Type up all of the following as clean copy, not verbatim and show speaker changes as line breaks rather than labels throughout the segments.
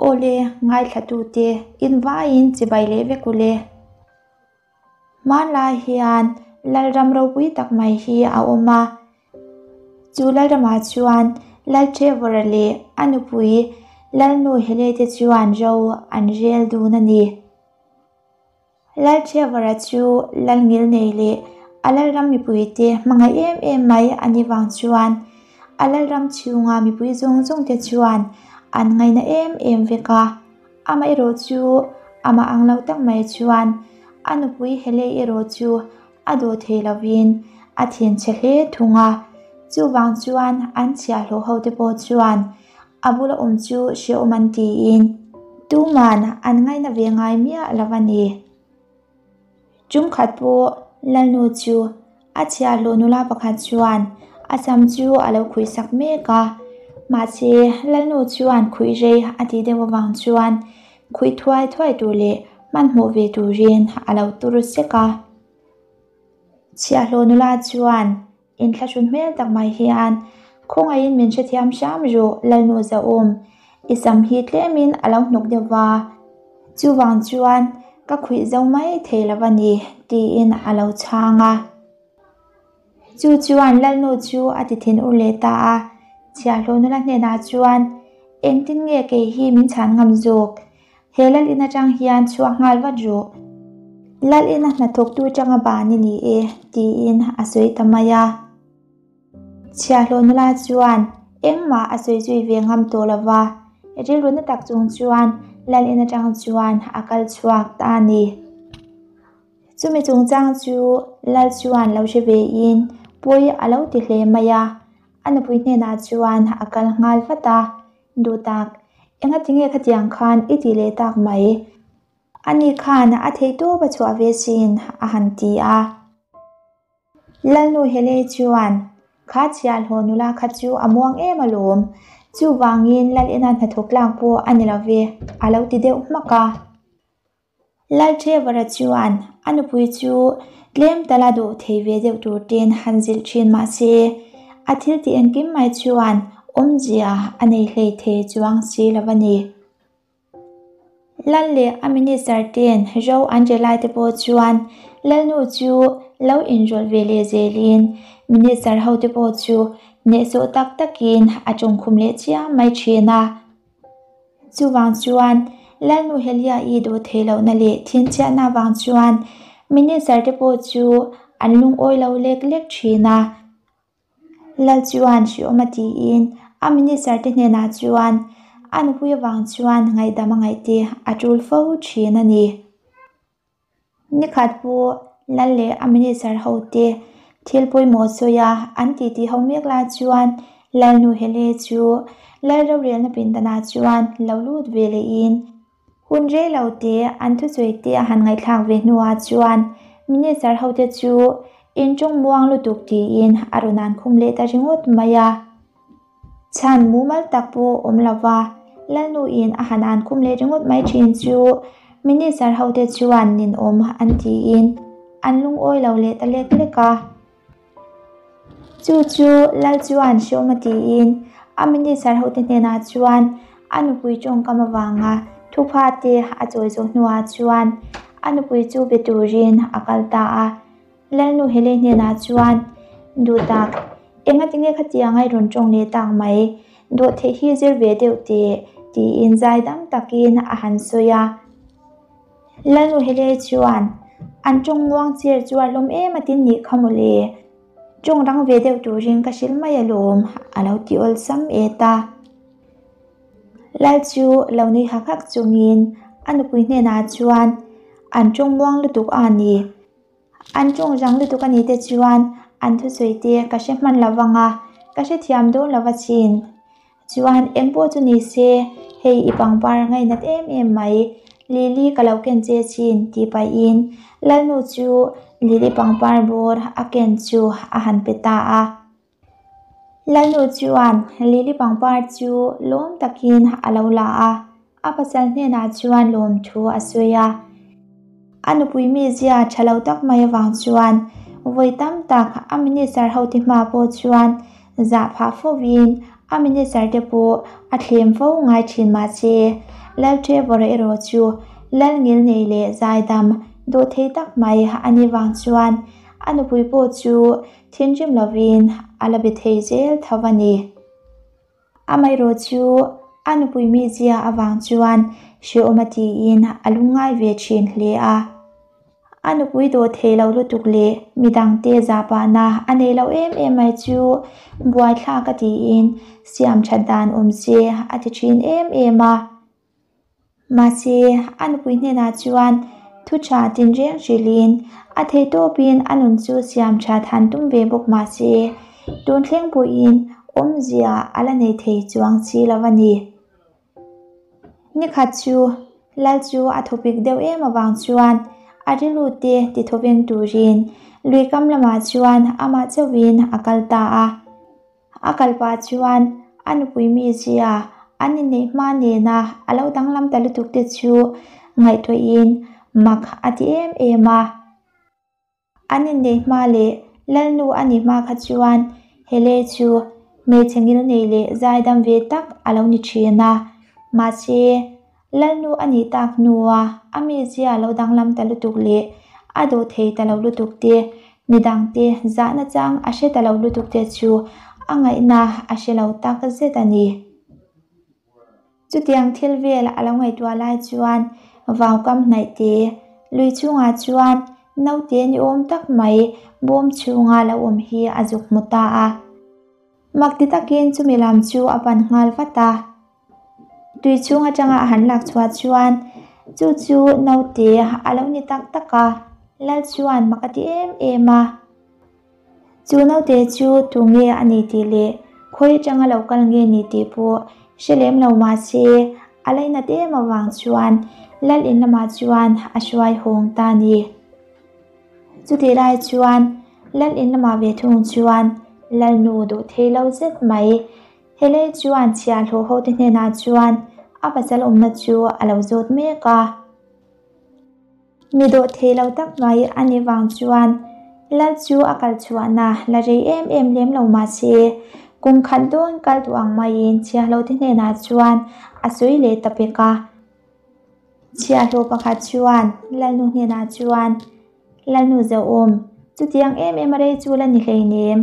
Awle, ngaithlatute, in vaiin chibai leh vek ule. Hmanlai hian Lalram ropui tak mai hi a awm a. Chu Lalramah chuan Lal Trevor-a leh a nupui Lalnu Hele te chuan ro an rel dun a ni. Lal Trevor-a chu Lal ngilnei leh a Lalram mipuite hmangaih em em mai a nih vang chuan a Lalram chhunga mipui zawng zawng te chuan an ngaina em em vek a. Amaherawh chu amah ang lo tak mai chuan a nupui Helei erawh chu a dawh thei lovin a thinchhe hle thung a, chuvang chuan an chhiahhlawh hote pawh chuan a bula awm chu hrehawm an tiin tuman an ngaina ve ngai miah lo a ni. Tumkhat pawh Lalnu chu a chhiahhlawh nula pakhat chuan a sam chu a lo khuih sak mek a, mahse Lalnu chuan khuih rei a tih deuh avang chuan khuih thuai thuai tur leh hmanhmawh ve turin a lo tur sek a. Chhiahhlawh nula chuan Inthlahrun hmel tak mai hian, Khawngaihin min hrethiam hram rawh, Lalnu Zahawm, i sam hi tlemin a lo hnawk deuh va, chuvang chuan ka khuih zo mai thei lo a ni, tiin a lo chhang a. Chu chuan Lalnu chu a ti thin ur leh ta a, chhiahhlawh nula hnenah chuan, Engtin nge kei hi min chhan ngam zawk? He lal in atang hian chhuak nghal vat rawh. Lal ina hnathawktu tanga ban i ni e, tiin a sawi ta mai a. Chhiahhlawh nula chuan engmah a sawi zui ve ngam tawh lo va, rilru na tak chung chuan lal in atang chuan a kal chhuak ta a ni. Chumi chungchang chu lal chuan lo hre vein pawi a lo ti hle mai a, a nupui hnenah chuan a kal nghal vat a. Duh tak, enga tinge khatiang khan i ti leh tak mai? Ani khan a theihtawp a chhuah ve sin, a han ti a. Lalnu Helei chuan, Kha chhiahhlawh nula kha chu a muang em alawm, chuvangin Lal ina hnathawk tlak pawh a ni lo ve, a lo ti deuh hmak a. Lalṭhevara chuan a nupui chu tlem tala duh thei ve deuh tur ten han zilh ṭhin mah se, a thil tih engkim mai chuan awmzia a nei hlei thei chuang si lo a ni. Lal leh a minister ten ro an ri lai te pawh chuan Lalnu chu lo inrawlh ve leh zelin minister ho te pawh chu hnehsawh tak takin a tawngkhum leh chiam mai ṭhin a. Chuvang chuan Lalnu Helia-i dawh theih lohna leh thinchhiatna avang chuan Minister te pawh chu an lungawi lo lek lek thin a. Lal chuan hriawm a tiin a Minister te hnenah chuan a nupui avang chuan ngaihdam a ngaihte a tul fo thin a ni. Nikhat pawh Lal leh a minister hote thil pawimawh sawi a an titi ho mek lai chuan Lalnu Hele chu Lal rorelna pindanah chuan lo lut ve lehin hun rei lo te an thusawi te a han ngaihthlak ve hnuah chuan minister hote chu inṭawng muang lutuk tiin a rawn an khum leh ta ringawt mai a. Chhan mumal tak pawh awm lo va, Lalnuin a han an khum leh ringawt mai thin chu Minister hote chuan ninawm an tiin an lungawi lo leh ta lek lek a. Chu chu Lal chuan hreawm a tiin a Minister hote hnenah chuan a nupui tawngkam avanga thupha te a chawi zawh hnuah chuan a nupui chu be turin a kal ta a. Lalnu Helei hnenah chuan, Duh tak, enga tinge khatiang a i rawn tawng leh tak mai? Dawhtheih hi zir ve deuh teh, tiin zai dam takin a han sawi a. Lalnu Helei chuan, An tawng muang cher chu a hlawm em a tin nih kha mawle. Tawng rang ve deuh turin ka hrilh mai alawm, a lo ti awlsam et a. Lal chu lo nui hak hak chungin a nupui hnenah chuan, An tawng muang lutuk a ni. An tawng rang lutuk a ni te chuan an thusawi te ka hre hman lo vang a, ka hrethiam dawn lo va chin. Chuan eng pawh chu ni se, hei i pangpar ngainat em em mai, Lily ka lo ken che chin tih pahin Lalnu chu Lily pangpar bawr a ken chu a han pe ta a. Lalnu chuan Lily pangpar chu lawm takin a lo la a, a pasal hnenah chuan lawmthu a sawi a. A nupui mizia tha lo tak mai avang chuan vawi tam tak a minister hote hma pawh chuan zah phah fovin A minister te pawh a thlem fo ngai thin mahse, Lal Trevor-a erawh chu lal ngilnei leh zaidam duh thei tak mai a nih vang chuan a nupui pawh chu thinrim lovin a la be thei zel tho a ni. Amaherawh chu a nupui mizia avang chuan hrehawm a tiin a lungngai ve thin hle a. A nupui dawh thei lo lutuk leh midangte zahpahna a nei lo em em mai chu buaithlak a tiin siam that dan awm se a ti thin em em a. Mahse, a nupui hnenah chuan thu tha tinreng hrilhin a theihtawpin a nun chu siam that han tum ve bawk mahse, tun thleng pawhin awmzia a la nei thei chuang si lo a ni. Nikhat chu Lal chu a thawpik deuh em avang chuan a rilru te ti thawveng turin lui kam lamah chuan amah chauhin a kal ta a. A kal pah chuan a nupui mizia an inneih hma nena a lo danglam ta lutuk te chu ngaihtuahin mak a ti em em a. An inneih hma leh Lalnu a nih hma kha chuan Hele chu hmeichhe ngilnei leh zaidam ve tak a lo ni thin a. Mahse, Lalnu a nih tak hnua a mizia lo danglam ta lutuk leh a dawh thei ta lo lutuk te, midangte zahna chang a hre ta lo lutuk te chu a ngaihna a hre lo tak zet a ni. Chutiang thil vel a lo ngaihtuah lai chuan vaukam hnaih te lui chungah chuan naute ni awm tak mai bawm chhunga lo awm hi a zuk hmu ta a. Mak ti takin chumi lam chu a pan nghal vat a. Tui chhung atanga a han lak chhuah chuan chu chu naute a lo ni tak tak a, Lal chuan mak a ti em em a. Chu naute chu tu nge a ni tih leh khawi atanga lo kal nge ni tih pawh hre lem lo mahse a lainat em avang chuan Lal in lamah chuan a hruai hawng ta a ni. Chutih lai chuan Lal in lamah ve thung chuan Lalnu duh thei lo zet mai Helei chuan chhiahhlawh hote hnenah chuan a pasal awmna chu a lo zawt mek a. Mi dawh thei lo tak mai a nih vang chuan Lal chu a kal chhuahna la rei em em lem lo mah se, kum khat dawn kal duh ang maiin chhiahhlawhte hnenah chuan a sawi leh ta pek a. Chhiahhlawh pakhat chuan Lalnu hnenah chuan, Lalnu Zauhawm, chutiang em em a rei chu la ni hleinem,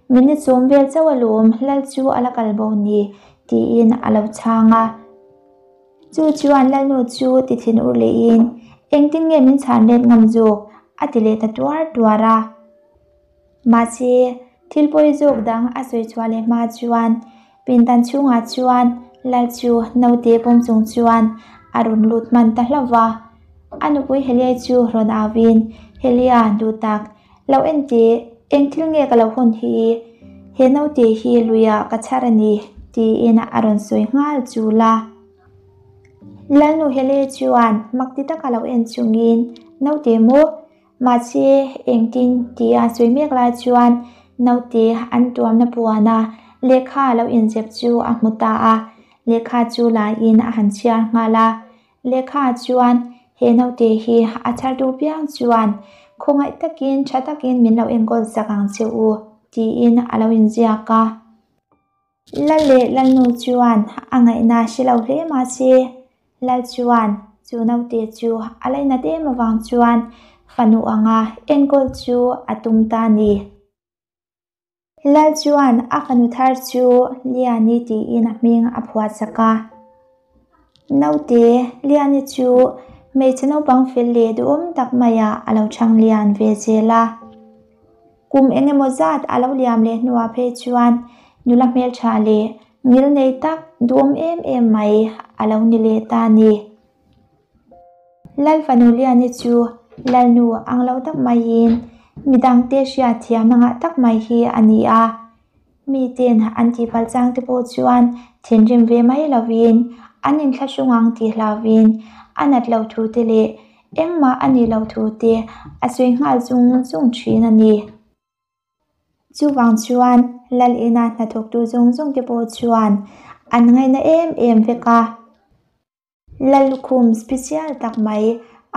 minute sawm vel chauh alawm Lal chu a la kal bo ni, tiin a lo chhang a. Chu chuan Lalnu chu ti thin ur lehin, Engtin nge min chhan let ngam zawk? a ti leh ta tuar tuar a. Mahse, thil pawi zawk dang a sawi chhuah leh hma chuan pindan chhungah chuan Lal chu naute pawm chung chuan a rawn lut hman ta hlauh va. A nupui Helia chu rawn auin, Helia, duh tak, lo en teh, eng thil nge ka lo hawn hi? He naute hi luiah ka chhar a ni, tiin a rawn sawi nghal chul a. Lalnu Helia chuan mak ti taka lo en chungin, Naute maw? Mahse, engtin tia sawi mek lai chuan naute an tuamna puana lehkha lo inzep chu a hmu ta a, lehkha chu laiin a han chhiar nghal a. Lehkha chuan he naute hi a chhar duh piang chuan khawngaih takin tha takin min lo enkawl sak ang che u tiin a lo inziak a. Lal leh Lalnu chuan a ngaihna hre lo hle mahse, Lal chuan chu naute chu a lainat em avang chuan fanu anga enkawl chu a tum ta a ni. Lal chuan a fanu thar chu Liani tiin a hming a phuah chak a. Naute Liani chu hmeichhe naupang fel leh duhawm tak maiah a lo chhang lian ve zel a. Kum eng emaw zat a lo liam leh hnuah phei chuan nula hmeltha leh ngil nei tak duhawm em em mai a lo ni leh ta a ni. Lal fanu Liani chu Lalnu ang lo tak maiin midangte hriatthiam a ngah tak mai hi a ni a. Miten an tihpalh chang te pawh chuan thinrim ve mai lovin an inthlahrung ang tih hlauvin a nat loh thu te leh engmah a nih loh thu te a sawi nghal zung zung thin a ni. Chuvang chuan Lal ina hnathawktu zawng zawng te pawh chuan an ngaihna em em vek a. Lallukhum special tak mai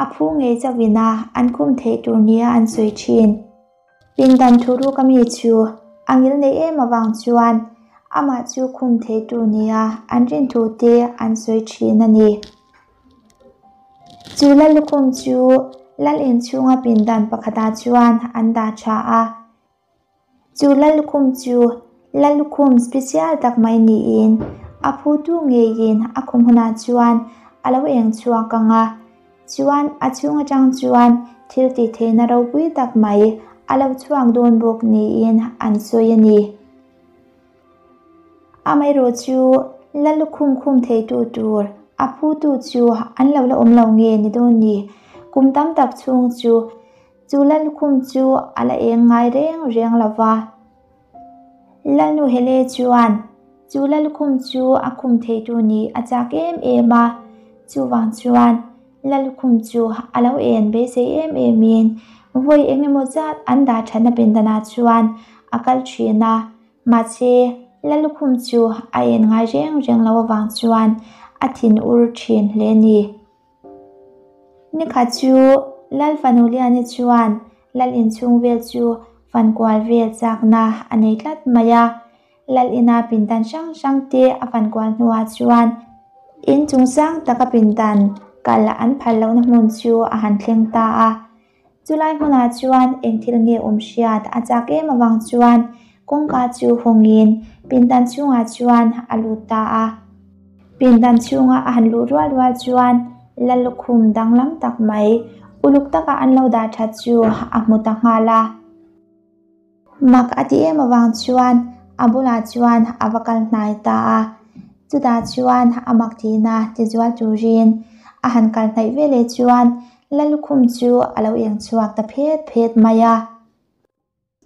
a phu ngei chauhin a an khum theih tur nia an sawi thin. Pindan thu ruk ami chu a ngil nei em avang chuan Amah chu khum theitu nia an rin thu te an sawi thin a ni. Chu lallukhum chu lal inchhunga pindan pakhatah chuan an dah tha a. Chu lallukhum chu lallukhum special tak mai niin a phutu ngeiin a khum hunah chuan a lo eng chhuak ang a. Chuan a chhung atang chuan thil tih theihna ropui tak mai a lo chhuak dawn bawk niin an sawi a ni. Amaherawh chu lallukhum khum theitu tur a phutu chu an lo la awm lo nge ni dawn ni? Kum tam tak chhung chu chu lallukhum chu a la eng ngai reng reng lo va. Lalnu Hele chuan chu lallukhum chu a khum theitu nih a chak em em a, chuvang chuan lallukhum chu a lo en beisei em emin vawi eng emaw zat an dah thatna pindanah chuan a kal thin a. Mahse, lallukhum chu a en ngai reng reng lo avang chuan a thin ur thin hle ni. Nikhat chu Lal fanu Liani chuan Lal inchhung vel chu fankual vel chakna a nei tlat mai a. Lal ina pindan hrang hrang te a fankual hnuah chuan in chung sang taka pindan kal an phal lohna hmun chu a han thleng ta a. Chulai hmunah chuan eng thil nge awm hriat a chak em avang chuan kawngka chu hawngin pindan chhungah chuan a lut ta a. Pindan chhunga a han luh rual rual chuan lallukhum danglam tak mai uluk taka an lo dah that chu a hmu ta nghal a. Mak a ti em avang chuan a bulah chuan a va kal hnai ta a. Chutah chuan a mak tihna tizual turin a han kal hnaih veleh chuan lallukhum chu a lo eng chhuak ta phet phet mai a.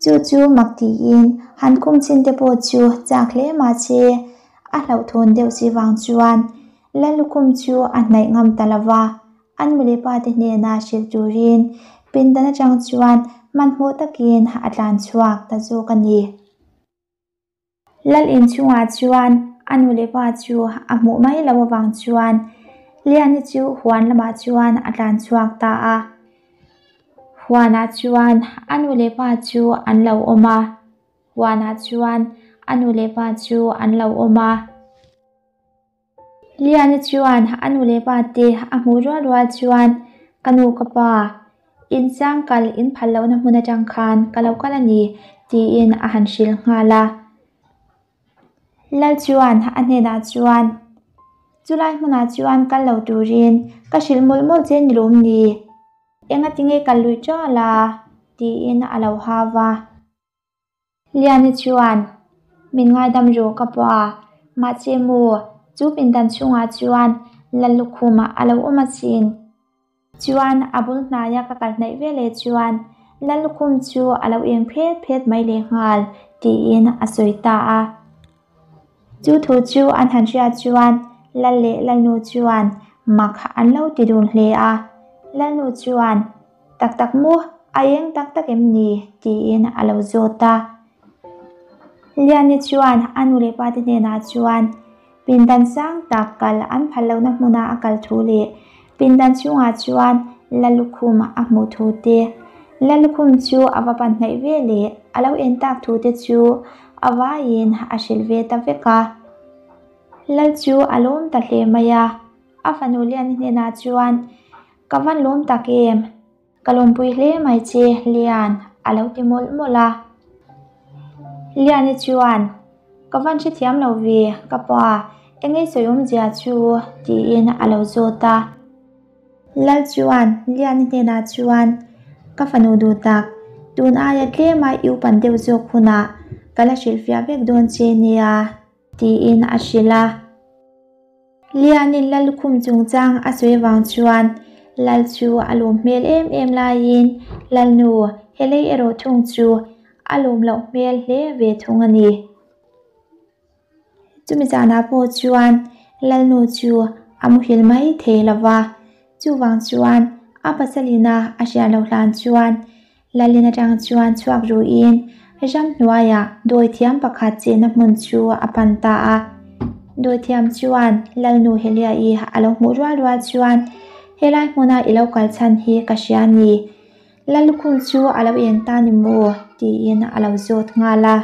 Chu chu mak tiin han khum chin te pawh chu chak hle mah se a hlauhthawn deuh si vang chuan lallukhum chu a hnaih ngam ta lo va. An mule pa te hnena hrilh turin pindan atang chuan hmanhmawh takin a tlan chhuak ta zawk a ni. Lal inchhungah chuan a nu leh pa chu a hmuh mai loh avang chuan Liani chu huan lamah chuan a tlan chhuak ta a. Huanah chuan a nu leh pa chu an lo awm a. Huanah chuan a nu leh pa chu an lo awm a. Liani chuan a nu leh pa te a hmuh rual rual chuan, Ka nu ka pa, in chang kal in phal lohna hmun atang khan ka lo kal a ni, tiin a han hrilh nghal a. Lal chuan a hnenah chuan, Chulai hmunah chuan kal lo turin ka hrilh mawlh mawlh che ni lawm ni? Engatinge kal lui ṭal a? tiin a lo hau a. Liani chuan, Min ngaidam rawh ka pa, mahse maw, chu pindan chhungah chuan Lallukhumah a lo awm asin. Chuan a bul hnaia ka kal hnaih veleh chuan Lallukhum chu a lo eng phet phet mai lehnghal, tiin a sawi ta a. Chu thu chu an han hriat chuan Lal leh Lalnu chuan mak an lo ti dun hle a. Lalnu chuan, Tak tak maw? A eng tak tak em ni? tiin a lo zawt a. Liani chuan a nu leh pate hnenah chuan pindan sang tak kal an phal lohna hmuna a kal thu leh pindan chhungah chuan Lallukhum a hmuh thu te, Lallukhum chu a va pan hnaih ve leh a lo en tak thu te chu a vaiin a hrilh ve ta vek a. Lal chu a lawm ta hle mai a, a fanu Liani hnenah chuan, Ka van lawm tak em? Ka lawmpui hle mai che Lian, a lo ti mawlh mawlh a. Liani chuan, Ka van hrethiam lo ve, ka pa, eng ei sawi awmzia chu? tiin a lo zawt a. Lal chuan Liani hnenah chuan, Ka fanu duh tak, tun aia tlema i upan deuh zawk hunah ka la hrilhfiah vek dawn che nia, tiin a hrilh a. Lianin Lallukhum chungchang a sawi avang chuan Lal chu a lawm hmel em em laiin Lalnu Helei erawh thung chu a lawm loh hmel hle ve thung a ni. Chumi zanah pawh chuan Lalnu chu a muhil mai thei lo va, chuvang chuan a pasalina a hriat loh hlan chuan Lalin atang chuan chhuak ruin ramhnuaiah dawithiam pakhat chenna hmun chu a pan ta a. Dawithiam chuan Lalnu Helia-i a lo hmuh rual rual chuan, Helai hmuna i lo kal chhan hi ka hria ni. Lallukhum chu a lo eng ta ni maw? tiin a lo zawt nghal a.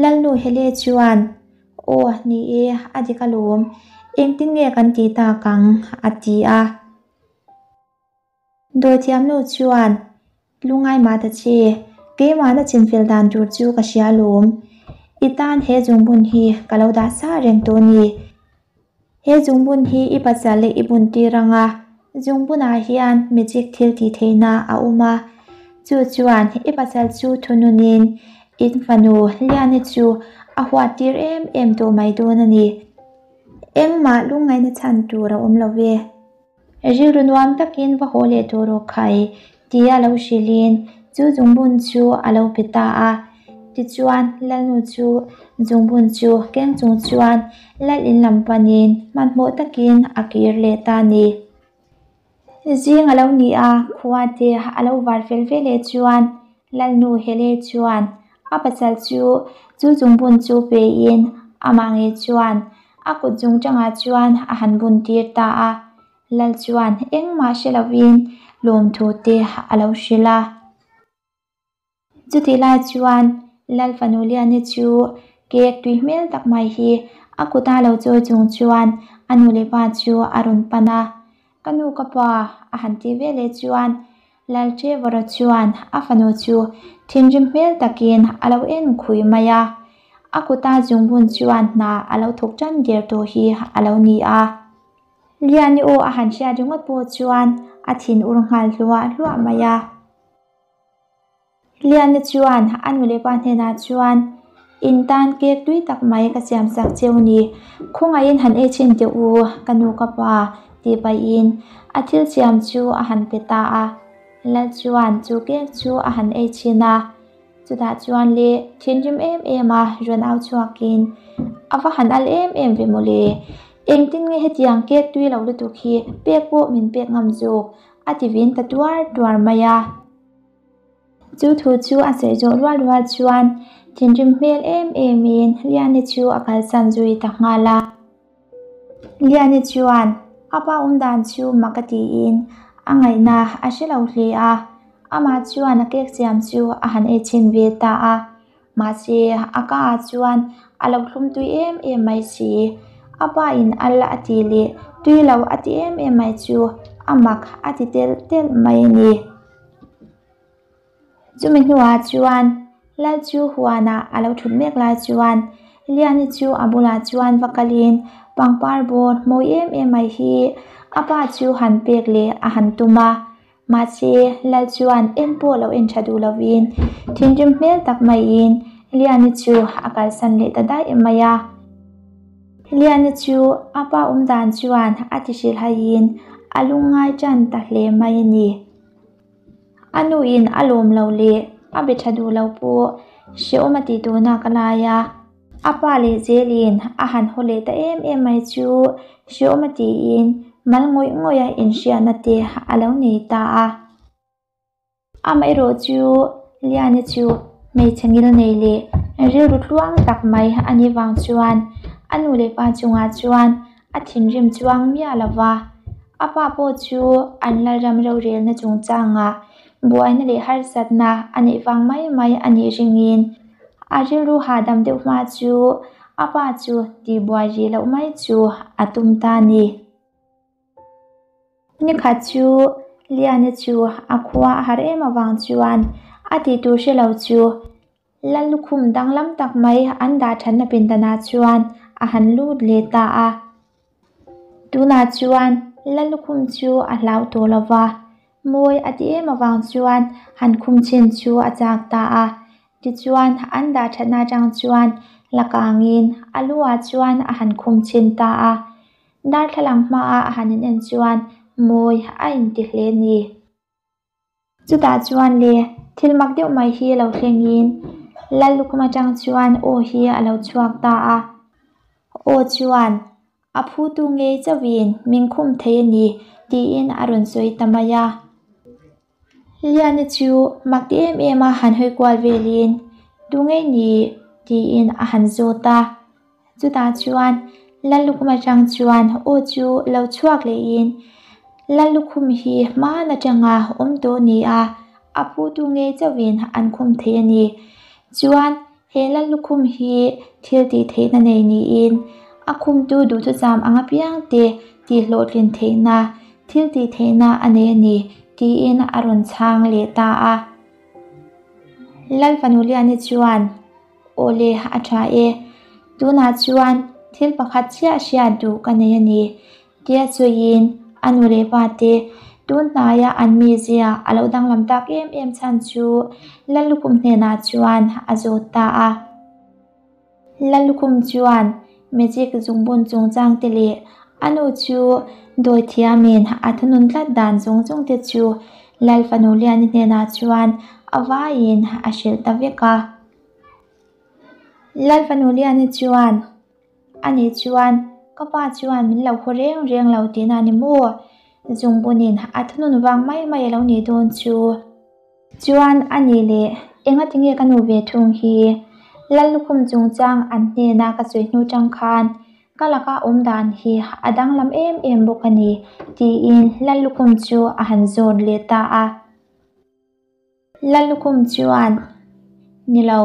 Lalnu Hele chuan, Aw, ni e, a dik alawm, engtin nge kan tih tak ang? a ti a. Dawithiamnu chuan, Lungai mah ta che, keimahna chinfel dan tur chu ka hria alawm. I tan he zungbun hi ka lo dah sa reng tawh a ni. He zungbun hi i pasal leh i bun tir anga zungbunah hian magic thil tih theihna a awm a, chu chuan i pasal chu thununin in fanu Liani chu a huat tir em em tawh mai dawn a ni. Engmah lungngaihna chhan tur a awm lo ve. Rilru nuam takin va haw leh tur aw khai tia lo hrilhin chu zungbun chu a lo pe ta a. Tichuan Lalnu chu zungbun chu keng chung chuan Lal in lam panin hmanhmawh takin a kir leh ta a ni. Zing a lo ni a, khua te a lo var fel ve leh chuan Lalnu Hele chuan a pasal chu chu zungbun chu pein amah ngei chuan a kut zung tangah chuan a han bun tir ta a, Lal chuan engmah hre lovin lawmthu te a lo hrilh a. Chutih lai chuan Lal fanu Liani chu cake tui hmel tak mai hi a kuta lo chawi chung chuan a nu leh pa chu a rawn pan a, Ka nu ka pa a han ti ve leh chuan Lal Trevor-a chuan a fanu chu thinrim hmel takin a lo en khui mai a, a kuta zungbun chuan hna a lo thawk tan der tawh hi a lo ni a. Liani aw a han hriat ringawt pawh chuan a thin ur nghal hluah hluah mai a. Liana chuan a nu leh pa hnenah chuan, In tan cake tui tak mai ka siam sak cheu ni, khawngaihin han ei chhin teh u, ka nu ka pa, tih pahin a thil siam chu a han pe ta a. Lal chuan chu cake chu a han ei chhin a, chutah chuan le thinrim em em a rawn au chhuakin, A va han al em em ve mawle, engtin nge hetiang cake tui lo lutuk hi pek pawh min pek ngam zawk, a ti vin ta tuar tuar mai a. Chu thu chu a sawi zawh rual rual chuan thinrim hmel em emin Liani chu a kalsan zui ta nghal a. Liani chuan a pa awm dan chu mak a tiin a ngaihna a hre lo hle a, amah chuan a cake siam chu a han ei chhin ve ta a. Mahse, a ka ah chuan a lo thlum tui em em mai si. A pa in al a ti leh tui lo a ti em em mai chu a mak a ti telh telh mai a ni. Chumi hnuah chuan Lal chu huanah a lo thut mek lai chuan Liani chu a bulah chuan va kalin pangpar bawr mawi em em mai hi a pa chu han pek leh a han tum a. Mahse, Lal chuan en pawh lo en tha duh lovin thinrim hmel tak maiin Liani chu a kalsan leh ta daih mai a. Liani chu a pa awm dan chuan a ti hrilhaiin a lungngai tan ta hle mai a ni. A nuin a lawm lo leh a be tha duh lo pawh hrehawm a tih tawh nak a lai a. A pa leh zelin a han haw leh ta em em mai chu hrehawm a tiin mal ngawih ngawih a inhriatna te a lo nei ta a. Amaherawh chu Liani chu hmeichhe ngil nei leh rilru tluang tak mai a nih vang chuan a nu leh pa chungah chuan a thinrim chuang miah lo va. A pa pawh chu an Lalram rorelna chungchangah buaina leh harsatna a neih vang mai mai a nih ringin a rilru hahdam deuh hma chu a pa chu tihbuai rih loh mai chu a tum ta a ni. Nikhat chu Liana chu a khua a har em avang chuan a tih tur hre lo chu Lal lukhum danglam tak mai an dah thatna pindanah chuan a han lut leh ta a. Tunah chuan Lal lukhum chu a hlau tawh lo va, mawi a ti em avang chuan han khum chin chu a chak ta a. Tichuan an dah thatna atang chuan la kangin a lu ah chuan a han khum chin ta a. Darthlalang hmaah a han in en chuan mawi a inti hle a ni. Chutah chuan le thil mak deuh mai hi lo thlengin Lal lukhum atang chuan aw hi a lo chhuak ta a. Aw chuan a phutu ngei chauhin min khum thei a ni tiin a rawn sawi ta mai a. Liani chu mak ti em em a han hawi kual velin Tu ngei ni? tiin a han zawt a. Chutah chuan Lal lukhum atang chuan aw chu lo chhuak lehin Lal lukhum hi hman atanga awm tawh a ni a, a phutu ngei chauhin an khum thei a ni. Chuan He lal lukhum hi thil tih theihna nei niin a khumtu duhthusam ang apiangte tihhlawhtlin theihna, thil tih theihna a nei a ni, tiin a rawn chhang leh ta a. Lal fanu Liani chuan, Aw le, a tha e. Tunah chuan thil pakhat chiah hriat duh ka nei a ni, tia sawiin a nu leh pa te tun hnaia an mizia a lo danglam tak em em chhan chu Lallukhum hnenah chuan a zawt ta a. Lallukhum chuan magic zungbun chungchang te leh a nu chu dawithiamin a thunun tlat dan zawng zawng te chu Lal fanu Liani hnenah chuan a vaiin a hrilh ta vek a. Lal fanu Liani chuan. Ani chuan, Ka pa chuan min lo haw reng reng lo tihna a ni maw? Zungbunin a thunun vang mai mai a lo nih dawn chu. Chuan a ni leh, engati nge ka nu ve thung hi? Lallukhum chungchang an hnena ka sawi hnu tang khan ka laka awm dan hi a danglam em em bawk a ni, tiin Lallukhum chu a han zawn leh ta a. Lallukhum chuan, Ni lo,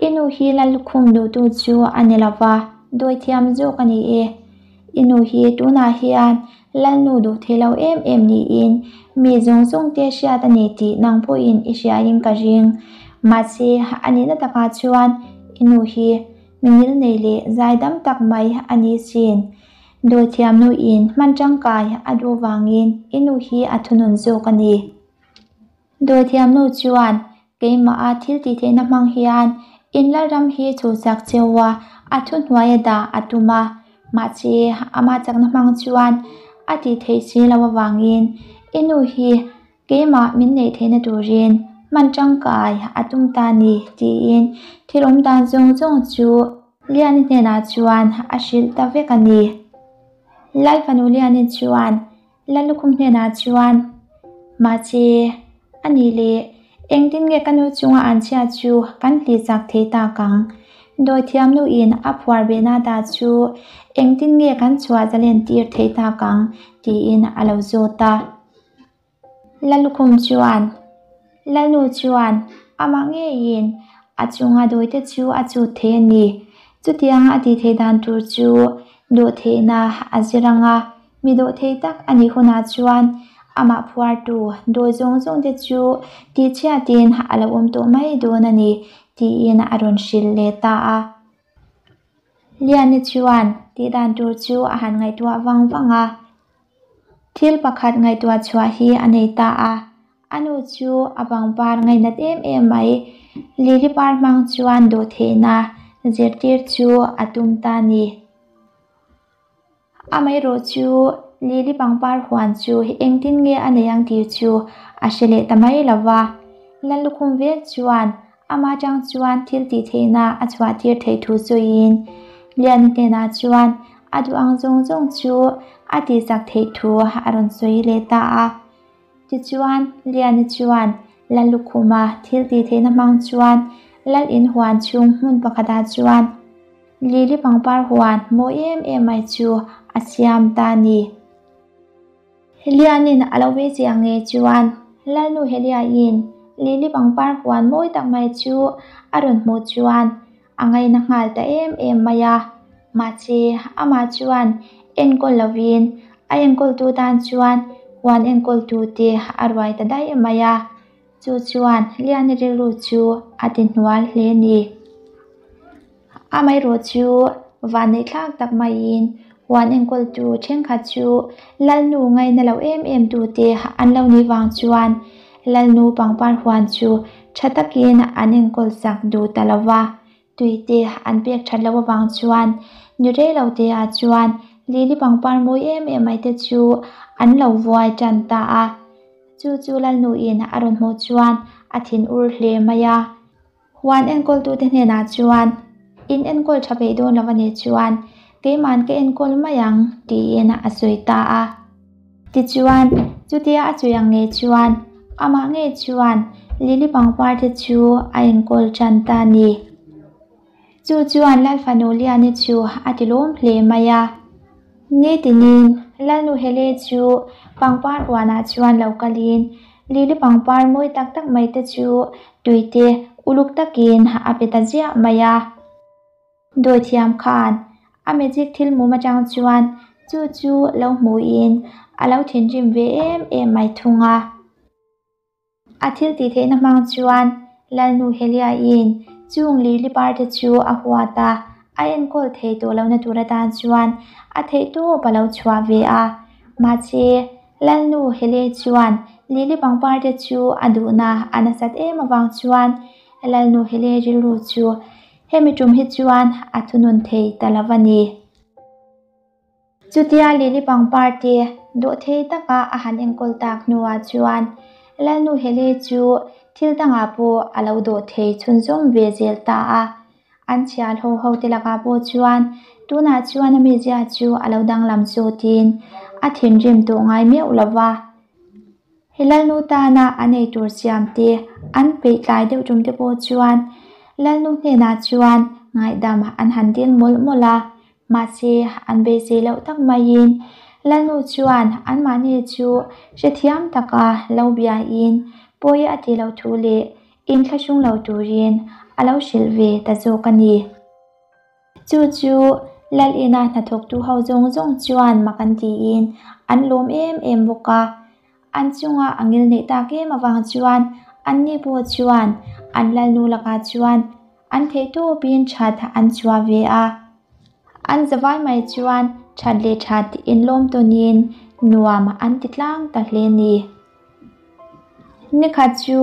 i nu hi Lallukhum duhtu chu a ni lo va, dawithiam zawk a ni e. I nu hi tunah hian Lalnu duh thei lo em em niin mi zawng zawng te hriat a ni tih nang pawhin i hriain ka ring. Mahse, a nihna takah chuan i nu hi mi ngilnei leh zaidam tak mai a ni sin. Dawithiamnuin hman tangkai a duh vangin i nu hi a thunun zawk a ni. Dawithiamnu chuan, Keimaha thil tih theihna hmang hian in lalram hi chhuhsak cheu a, a thuhnuaia dah a tum a. Mahse, amah chakna hmang chuan a tih theih si lo avangin i nu hi keimah min neih theihna turin hman tangkai a tum ta ni, tiin thil awm dan zawng zawng chu Liani hnenah chuan a hrilh ta vek a ni. Lal fanu Liani chuan Lallukhum hnenah chuan, Mahse, a nih leh, engtin nge ka nu chunga an chhia chu kan hlih chak thei tak ang? Dawithiam nuin a phuar behna dah chu engtin nge kan chhuah zalen tir thei tak ang? tiin a lo zawt a. Lallukhum chuan, Lalnu chuan amah ngeiin a chunga dawite chu a chut thei a ni. Chutianga a tih theih dan tur chu dawhtheihna a zir ang a, mi dawhthei tak a nih hunah chuan amah phuartu dawi zawng zawngte chu tihchhiatin a lo awm tawh mai dawn a ni, tiin a rawn hrilh leh ta a. Liani chuan tih dan tur chu a han ngaihtuah vang vang a. Thil pakhat ngaihtuah chhuah hi a nei ta a, a nu chu a pangpar ngainat em em mai. Lily par hmang chuan dawhtheihna zirtir chu a tum ta ni. Amaherawh chu Lily pangpar huan chu engtin nge a nei ang tih chu a hre leh ta mai lo va. Lallukhum vek chuan Amah atang chuan thil tih theihna a chhuah tir theih thu sawiin Liani hnenah chuan a duh ang zawng zawng chu a tihchak theih thu a rawn sawi leh ta a. Tichuan, Liani chuan Lallukhuma thil tih theihna hmang chuan Lal in huan chhung hmun pakhatah chuan Lily pangpar huan mawi em em mai chu a siam ta a ni. Helianin a lo ve chiang nge chuan Lalnu Heliain Lily pangpar huan mawi tak mai chu a rawn hmuh chuan a ngaina nghal ta em em mai a. Mahse, amah chuan enkawl lovin a enkawltu tan chuan huan enkawltute a ruai ta daih mai a. Chu chuan Liani rilru chu a ti hnual hle ni. Amaherawh chu vanneih thlak tak maiin huan enkawltu thenkhat chu Lalnu ngaina lo em em tute an lo nih vang chuan Lalnu pangpar huan chu tha takin an enkawl chak duh ta lo va, tuite an pek that loh avang chuan ni rei lo te ah chuan Lily pangpar mawi em em mai te chu an lo vuai tan ta a. Chu chu Lalnuin a rawn hmuh chuan a thin ur hle mai a. Huan enkawltute hnenah chuan, In enkawl tha peih dawn lo a nih chuan keima'n ka enkawl mai ang, tiin a sawi ta a. Tichuan, chutia a sawi ang ngei chuan amah ngei chuan Lily pangpar te chu a enkawl tan ta a ni. Chu chuan Lal fanu Liani chu a ti lawm hle mai a. Nitinin Lalnu Hele chu pangpar huanah chuan lo kalin Lily pangpar mawi tak tak mai te chu tuite uluk takin a pe ta ziah mai a. Dawithiam khan a magic thil mum atang chuan chu chu lo hmuin a lo thinrim ve em em mai thung a. A thil tih theihna hmang chuan Lalnu Heliain chung lili par te chu a huat a, a enkawl thei tawh lohna tur atan chuan a theihtawp a lo chhuah ve a. Mahse, Lalnu Heliai chuan lili pangpar te chu a duhna a nasat em avang chuan Lalnu Heliai rilru chu hemi tum hi chuan a thunun thei ta lo a ni. Chutia Lily pangpar te dawhthei taka a han enkawl tak hnuah chuan Lalnu Hele chu thil dangah pawh a lo dawhthei chhunzawm ve zel ta a. An chhial ho ho te lakah pawh chuan tunah chuan a mizia chu a lo danglam zawtin a thinrim tawh ngai meuh lo va. He Lalnu tana an ei tur siam te an peih tlai deuh tum te pawh chuan Lalnu hnenah chuan ngaihdam an han dil mawlh mawlh a. Mahse, an beisei loh tak maiin Lalnu chuan anmahni chu hrethiam taka lo biain pawi a ti lo thu leh inthlahrung lo turin a lo hrilh ve ta zawk a ni. Chu chu Lalina hnathawktu ho zawng zawng chuan mak an tiin an lawm em em bawk a. An chunga a ngil neih tak em avang chuan anni pawh chuan an Lalnu lakah chuan An theihtawpin that an chhuah ve a, an zavai mai chuan that leh that inlawm tawnin nuam an ti tlang ta hle ni. Nikhat chu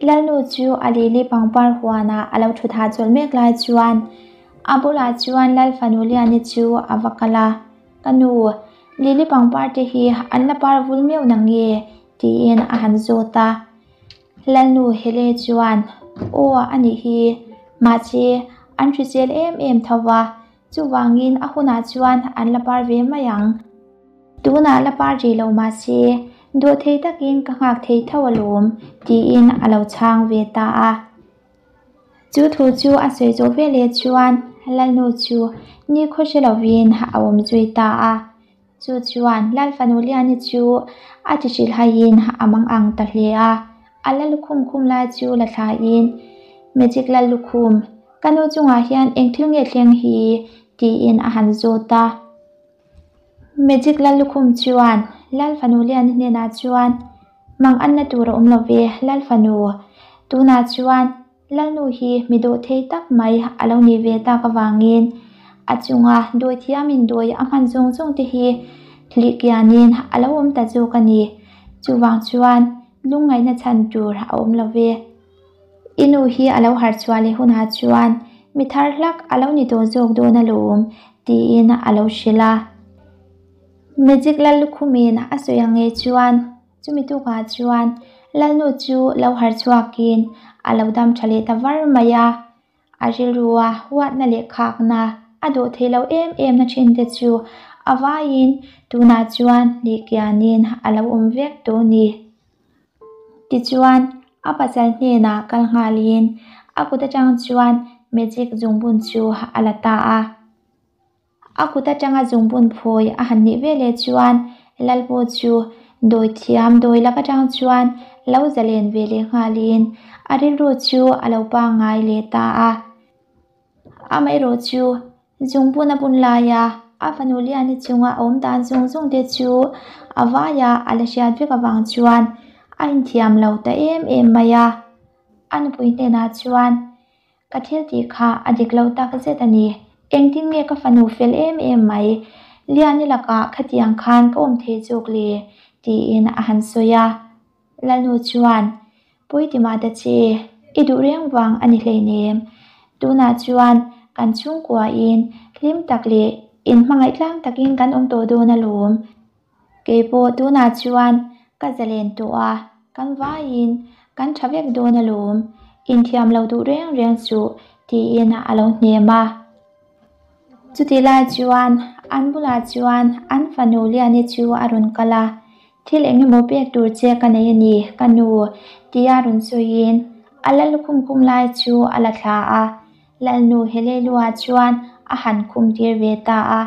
Lalnu chu a lili pangpar huanah a lo thut hahchawlh mek lai chuan a bulah chuan Lal fanu Liani chu a va kal a, Ka nu, lili pangpar te hi an la par vul meuh nang nge? tiin a han zawt a. Lalnu Hele chuan, Aw, a nih hi. Mahse, an hrisel em em tho va, chuvangin a hunah chuan an la par ve mai ang. Tunah la par rih lo mahse, dawhthei takin ka nghak thei tho alawm, tiin a lo chhang ve ta a. Chu thu chu a sawi zawh veleh chuan Lalnu chu nikhaw hre lovin a awm zui ta a. Chu chuan Lal fanu Liani chu a ti hrilhaiin a mang ang ta hle a. A la lukhum khum lai chu la thlaiin, Magic Lal lukhum, ka nu chungah hian eng thil nge thleng hi? tiin a han zawt a. Magic Lal lukhum chuan Lal fanu Liani hnenah chuan, Mang anna tur a awm lo ve, Lal fanu. Tunah chuan Lalnu hi mi dawh thei tak mai a lo nih ve tak avangin a chunga dawi thiamin dawi a hman zawng zawng te hi hlih kianin a lo awm ta zawk a ni. Chuvang chuan lungngaihna chhan tur a awm lo ve. I nu hi a lo harh chhuah leh hunah chuan mi thar hlak a lo ni tawh zawk dawn alawm tiin a lo hrilh a. Magic Lalukhumin a sawi ang ngei chuan Chumi tukah chuan Lalnu chu lo har chhuakin a lo dam tha leh ta var mai a, a rilrua huatna leh khakna a dawh thei lo em em na thin te chu a vaiin tunah chuan leh kianin a lo awm vek tawh ni. Tichuan a pasal hnenah kal nghalin a kut atang chuan magic zungbun chu a la ta a. A kut atanga zungbun phawi a han nih veleh chuan Lalpu chu dawi thiam dawi lak atang chuan lo zalen ve leh nghalin a rilru chu a lo pangngai leh ta a. Amaherawh chu zungbun a bun laia a fanu Liani chunga a awm dan zawng zawng te chu a vaia a la hriat vek avang chuan a inthiam lo ta em em mai a. A nupui hnenah chuan Ka thil tih kha a dik lo tak zet a ni. Engtin nge ka fanu fel em em mai? Liani lakah khatiang khan ka awm thei zawk le? tiin a han sawi a. Lalnu chuan, Puiti mah ta che, i duh reng vang a ni hleinem. Tunah chuan kan chhungkuain hlim tak leh inhmangaih tlang takin kan awm tawh dawn alawm. Kei pawh tunah chuan ka zalen tawh a, kan vaiin kan tha vek dawn alawm, inthiam lo duh reng reng suh tiin a lo hnem a. Chutih lai chuan an bulah chuan an fanu Liani chu a rawn kal a, Thil eng emaw pek tur che ka nei a ni, ka nu, tia rawn sawiin a la lukhum khum lai chu a la thla a. Lalnu Heleilua chuan a han khum tir ve ta a.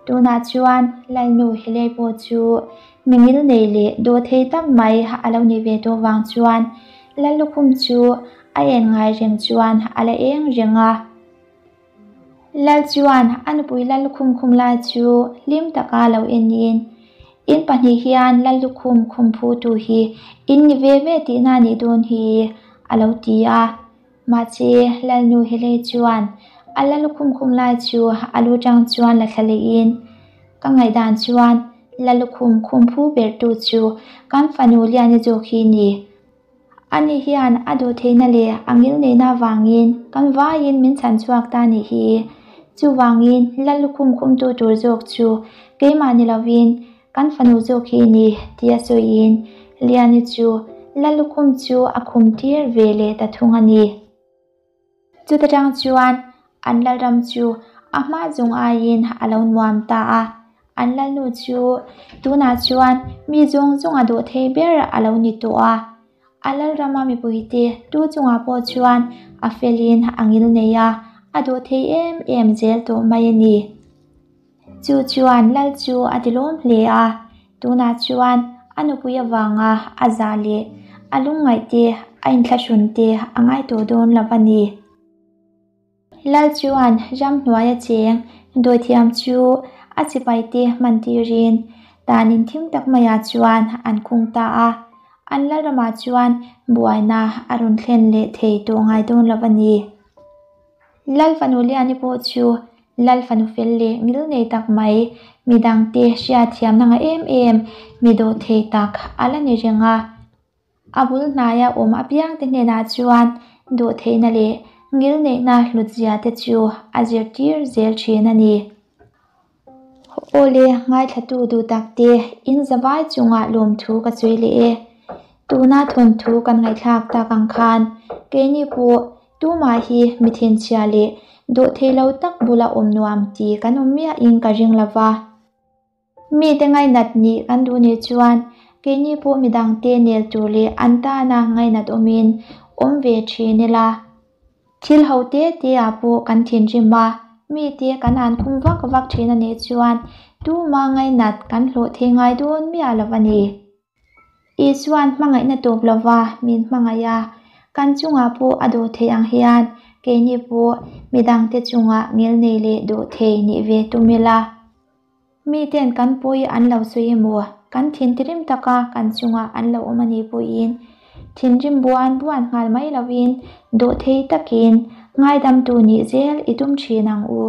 Tunah chuan Lalnu Helei pawh chu mi ngil nei leh dawh thei tak mai a lo nih ve tawh vang chuan Lallukhum chu a en ngai reng chuan a la eng reng a. Lal chuan a nupui Lallukhum khum lai chu hlim taka lo enin, In pahnih hian Lallukhum khum phutu hi in ni ve ve tihna nih dawn hi, a lo ti a. Mahse, Lalnu Helei chuan a Lallukhum khum lai chu a lu tang chuan la thla lehin, Ka ngaihdan chuan Lallukhum khum phu bertu chu kan fanu Liani zawk hi ni. Ani hian a duh theihna leh a ngilneihna avangin kan vaiin min chhan chhuak ta nih hi. Chuvangin Lal lukhum khumtu tur zawk chu keimah ni lovin kan fanu zawk hi ni tia sawiin Liani chu Lal lukhum chu a khum tir ve leh ta thung a ni. Chuta tang chuan an lalram chu a hma zawng aiin a lo nuam ta a, an lalnu chu tunah chuan mi zawng zawng a dawh thei ber a lo ni tawh a. A lalrama mipuite tu chungah pawh chuan a felin a ngil nei a, a dawh thei em em zel tawh mai a ni. Chu chuan lal chu a ti lawm hle a, tunah chuan a nupui avanga a zah leh a lungngaih te, a inthlahrun te a ngai tawh dawn lo a ni. Lal chuan ramhnuaia cheng dawithiam chu a chipai te hman tirin tan in thim tak maiah chuan an khung ta a, an lalramah chuan buaina a rawn thlen leh thei tawh ngai dawn lo a ni. Lal fanu Liani pawh chu Lal fanu fel leh ngil nei tak mai, midangte hriatthiamna nga em em, mi dawh thei tak a la ni reng a. A bul hnaia awm apiangte hnenah chuan dawh theihna leh ngil neihna hlutzia te chu a zirtir zel thin a ni. Awle, ngaithlatu duh takte, in zavai chungah lawmthu ka sawi leh e. Tuna thawnthu kan ngaihthlak tak ang khan keini pawh tumah hi mi thinchhia leh dawh thei lo tak bula awm nuam ti kan awm miahin ka ring lo va. Mite ngainat nih kan duh nih chuan keini pawh midangte nel tur leh an tana ngainat awmin awm ve thin ila. Thil ho te te ah pawh kan thinrim a, mite kan han khum vak vak thin a nih chuan tuma ngainat kan hlawh thei ngai dawn miah lo a ni. Isua'n hmangaihna tawp lova min hmangaih a, kan chungah pawh a dawh theih ang hian keini pawh midangte chungah ngilnei leh dawh thei nih ve tum ila. Miten kan pawi an lo sawi emaw, kan thintirim taka kan chungah an lo awm a nih pawhin thinrim buan buan nghal mai lovin dawh thei takin ngaidamtu nih zel i tum thin ang u.